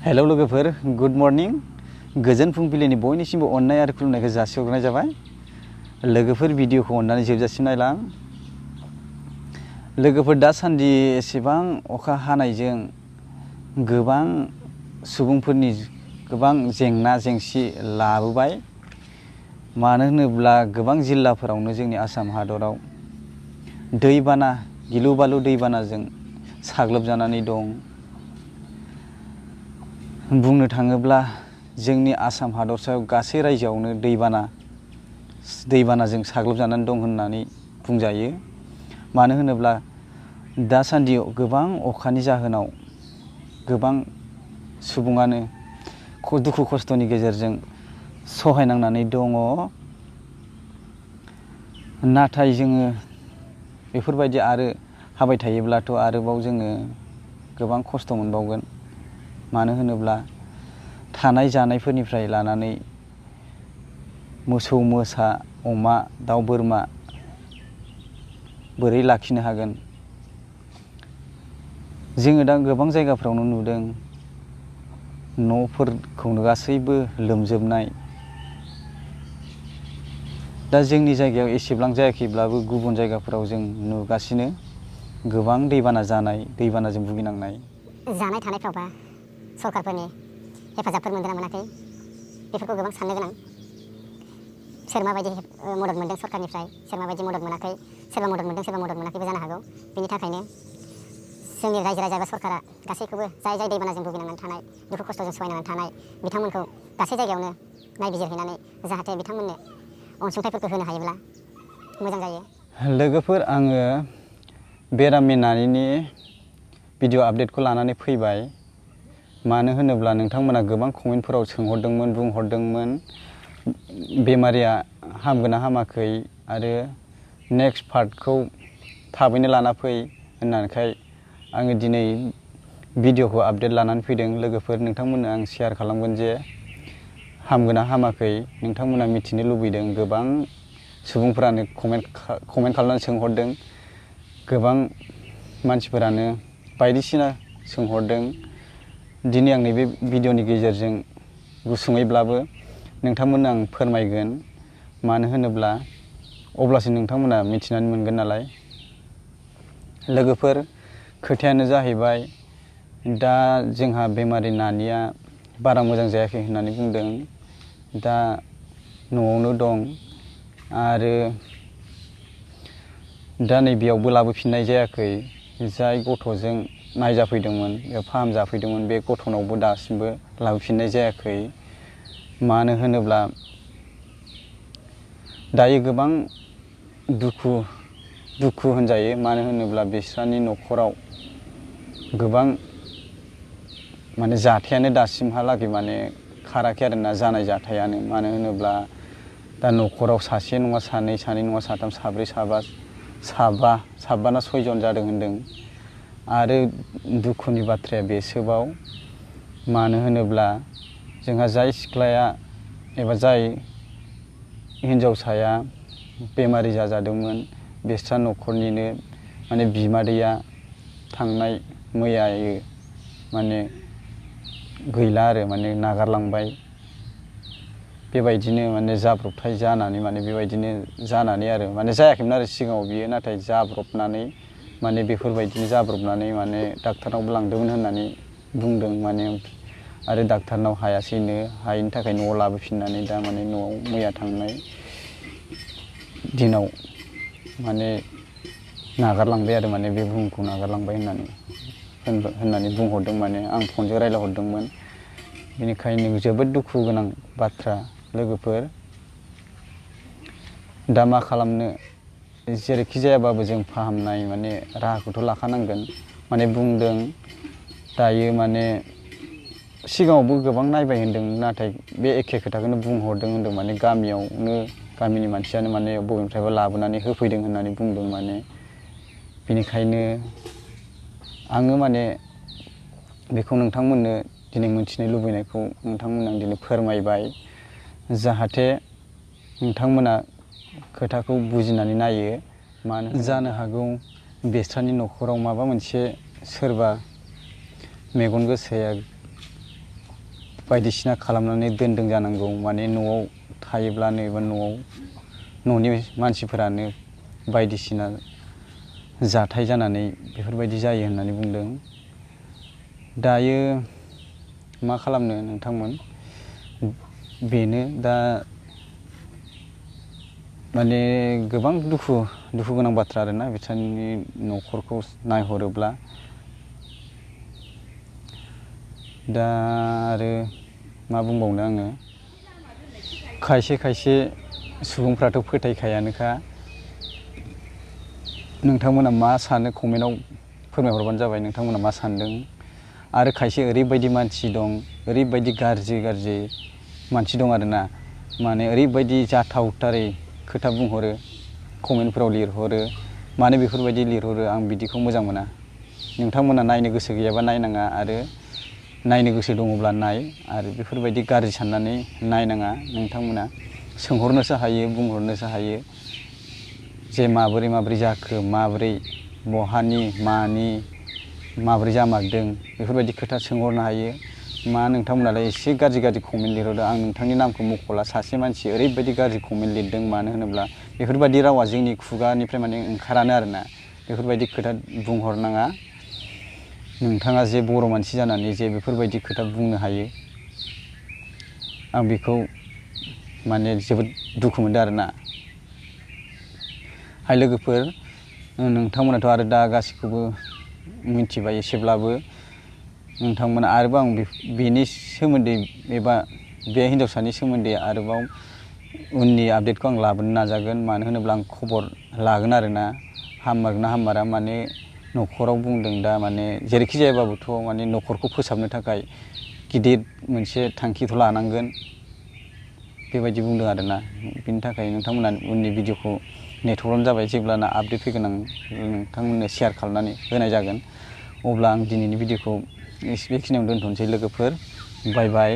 Hello लोगोफोर, good morning. गोजोन फुंबिलिनि बयनिसिमबो अननाय आरो खुलुमनायखौ जासिहरनाय जाबाय। लोगोफोर, भिडिअखौ अननानै जोबजासिम नायलां। लोगोफोर, दासान्दि एसेबां अखा हानायजों गोबां सुबुंफोरनि गोबां जेंना जेंसि लाबोबाय। मानो होनोब्ला गोबां जिल्लाफोरावनो जोंनि आसाम हादराव दैबाना, गिलु बालु दैबानाजों साग्लोबजानानै दं। बुंनो थाङोब्ला जोंनि आसाम हादरसायाव गासै रायजोआवनो दैबानाजों साग्लोबजानानै दं होननानै बुंजायो। मानो होनोब्ला दासान्दि गोबां अखानि जाहोनाव गोबां सुबुङानो दुखु खस्थ'नि गेजेरजों सहायनांनानै दङ। नाथाय जोङो बेफोरबायदि आरो हाबाय थायोब्लाथ' आरोबाव जोङो गोबां खस्थ' मोनबावगोन। मानो होनोब्ला थानाय जानायफोरनिफ्राय लानानै मोसौ मोसा, अमा, दाउ, बोरमा बोरै लाखिनो हागोन? जोङो दा गोबां जायगाफ्रावनो नुदों न'फोरखौनो गासैबो लोमजोबनाय। दा जोंनि जायगायाव एसेबां जायाखैब्लाबो गुबुन जायगाफोराव जों नुगासिनो गोबां दैबाना जानाय, दैबानाजों भुगिनांनाय। जानाय थानायफ्रावबा सरकारफोरनि हेफाजाबफोर मोनदों ना मोनाखै बेफोरखौ गोबां साननो गोनां। सोर माबायदि मदद मोनदों सरकारनिफ्राय, सोर माबायदि मदद मोनाखै, सोरबा मदद मोनदों सोरबा मदद मोनाखैबो जानो हागौ। बेनि थाखायनो जोंनि रायजो राजा एबा सरकारा गासैखौबो जाय दैबानाजों भुगिनांनानै थानाय, दुखु खस्थ'जों सहायनांनानै थानाय बिथांमोनखौ गासै जायगायावनो नायबिजिरहैनानै जाहाथे बिथांमोननो अनसुंथाइफोरखौ होनो हायोब्ला मोजां जायो। लोगोफोर, आङो बेरामि नानिनि भिडिअ आपडेटखौ लानानै फैबाय। मानो होनोब्ला नोंथांमोना गोबां कमेन्टफोराव सोंहरदोंमोन, बुंहरदोंमोन बेमारिया हामगोन ना हामाखै आरो नेक्स्ट पार्टखौ थाबैनो लाना फै होननायखाय आङो दिनै भिडिअखौ आपडेट लानानै फैदों। लोगोफोर, नोंथांमोननो आं शेयार खालामगोन जे हामगोन ना हामाखै नोंथांमोना मिथिनो लुबैदों। गोबां सुबुंफोरानो कमेन्ट खालामनानै सोंहरदों। गोबां मानसिफोरानो बायदिसिना सोंहरदों। दिनै आं नैबे भिडिअनि गेजेरजों गुसुङैब्लाबो नोंथांमोननो आं फोरमायगोन। मानो होनोब्ला अब्लासो नोंथांमोना मिथिनानै मोनगोन नालाय। लोगोफोर, खोथायानो जाहैबाय दा जोंहा बेमारि नानिया बारा मोजां जायाखै होननानै बुंदों। दा न'आवनो दं आरो दा नैबेयावबो लाबोफिननाय जायाखै। जाय गथ'जों नायजाफैदोंमोन, फाहामजाफैदोंमोन, बे गथ'नावबो दासिमबो लाबोफिननाय जायाखै। मानो होनोब्ला दायो गोबां दुखु होनजायो। मानो होनोब्ला बिस्रानि न'खराव गोबां जाथायानो दासिमहालागै खाराखै आरोना, जानाय जाथायानो। मानो होनोब्ला दा न'खराव सासे नङा सानै, सानै नङा साथाम, साब्रै, साबा ना सयजन जादों होनदों। आरो दुखुनि बाथ्राया बेसोबाव। मानो होनोब्ला जोंहा जाय सिख्लाया एबा जाय हिन्जावसाया बेमारि जाजादोंमोन, बिस्रा न'खरनिनो बिमादैया थांनाय मैयायो गैला आरो नागारलांबाय। बेबायदिनो जाब्रबथाय जानानै बेबायदिनो जानानै आरो जायाखैमोन आरो सिगाङाव बियो, नाथाय जाब्रबनानै बेफोरबायदिनो जाब्रबनानै डाक्टारनावबो लांदोंमोन होननानै बुंदों। आरो डाक्टारनाव हायासैनो, हायैनि थाखाय न'आव लाबोफिननानै दा न'आव मैया थांनाय दिनाव नागारलांबाय आरो बे बुहुमखौ नागारलांबाय होननानै बुंहरदों। आं फनजों रायज्लायहरदोंमोन। बेनिखायनो जोबोद दुखु गोनां बाथ्रा। लोगोफोर, दा मा खालामनो, जेरैखि जायाबाबो जों फाहामनाय राहाखौथ' लाखानांगोन। बुंदों दायो सिगाङावबो गोबां नायबाय होनदों, नाथाय बे एखे खोथाखौनो बुंहरदों होनदों। गामिनि मानसियानो बबेनिफ्रायबा लाबोनानै होफैदों होननानै बुंदों। बेनिखायनो आङो बेखौ नोंथांमोननो दिनै मोनथिनो लुबैनायखौ नोंथांमोननो आं दिनै फोरमायबाय। जाहाथे नोंथांमोना खोथाखौ बुजिनानै नायो। जानो हागौ बिस्रानि न'खराव माबा मोनसे सोरबा मेगन गोसाया बायदिसिना खालामनानै दोनदों जानांगौ। माने न'आव थायोब्लानो एबा न'नि मानसिफोरानो बायदिसिना जाथाय जानानै बेफोरबायदि जायो होननानै बुंदों। दायो मा खालामनो नोंथांमोन, बेनो दा माने गोबां दुखु गोनां बाथ्रा आरोना बिथांनि न'खरखौ नायहरोब्ला। दा आरो मा बुंबावनो आङो, खायसे सुबुंफ्राथ' फोथायखायानोखा। नोंथांमोना मा सानो कमेन्टआव फोरमायहरबानो जाबाय नोंथांमोना मा सानदों। आरो खायसे ओरैबायदि मानसि दं, ओरैबायदि गाज्रि मानसि दं आरोना, माने ओरैबायदि जाथावथारै खोथा बुंहरो, कमेन्टफोराव लिरहरो। मानो बेफोरबायदि लिरहरो आं बिदिखौ मोजां मोना। नोंथांमोना नायनो गोसो गैयाबा नायनाङा, आरो नायनो गोसो दङब्ला नाय। आरो बेफोरबायदि गाज्रि साननानै नायनाङा। नोंथांमोना सोंहरनोसो हायो, बुंहरनोसो हायो जे माबोरै जाखो, माबोरै बहानि मानि माबोरै जामारदों, बेफोरबायदि खोथा सोंहरनो हायो। मा नोंथांमोनालाय एसे गाज्रि कमेन्ट लिरहरदों। आं नोंथांनि नामखौ मख'ला, सासे मानसि ओरैबायदि गाज्रि कमेन्ट लिरदों। मानो होनोब्ला बेफोरबायदि रावा जोंनि खुगानिफ्राय माने ओंखारानो आरोना। बेफोरबायदि खोथा बुंहरनाङा। नोंथाङा जे बर' मानसि जानानै जे बेफोरबायदि खोथा बुंनो हायो, आं बेखौ माने जोबोद दुखु मोनदों आरोना। हाय लोगोफोर, नोंथांमोनाथ' आरो दा गासैखौबो मिथिबाय एसेब्लाबो। नोंथांमोना आरोबाव आं बेनि सोमोन्दै एबा बे हिन्जावसानि सोमोन्दै आरोबाव उननि आपडेटखौ आं लाबोनो नाजागोन। मानो होनोब्ला आं खबर लागोन आरोना, हाममारगोना हाममारा। माने न'खराव बुंदों दा, माने जेरैखि जायाबाबोथ' माने न'खरखौ फोसाबनो थाखाय गिदिर मोनसे थांखिथ' लानांगोन, बेबायदि बुंदों आरोना। बिनि थाखाय नोंथांमोना उननि भिडिअखौ नेथ'बानो जाबाय। जेब्लाना आपडेट फैगोन आं नोंथांमोननो शेयार खालामनानै होनाय जागोन। अब्ला आं दिनैनि भिडिअखौ बेखिनियावनो दोनथ'नोसै लोगोफोर। बाय बाय।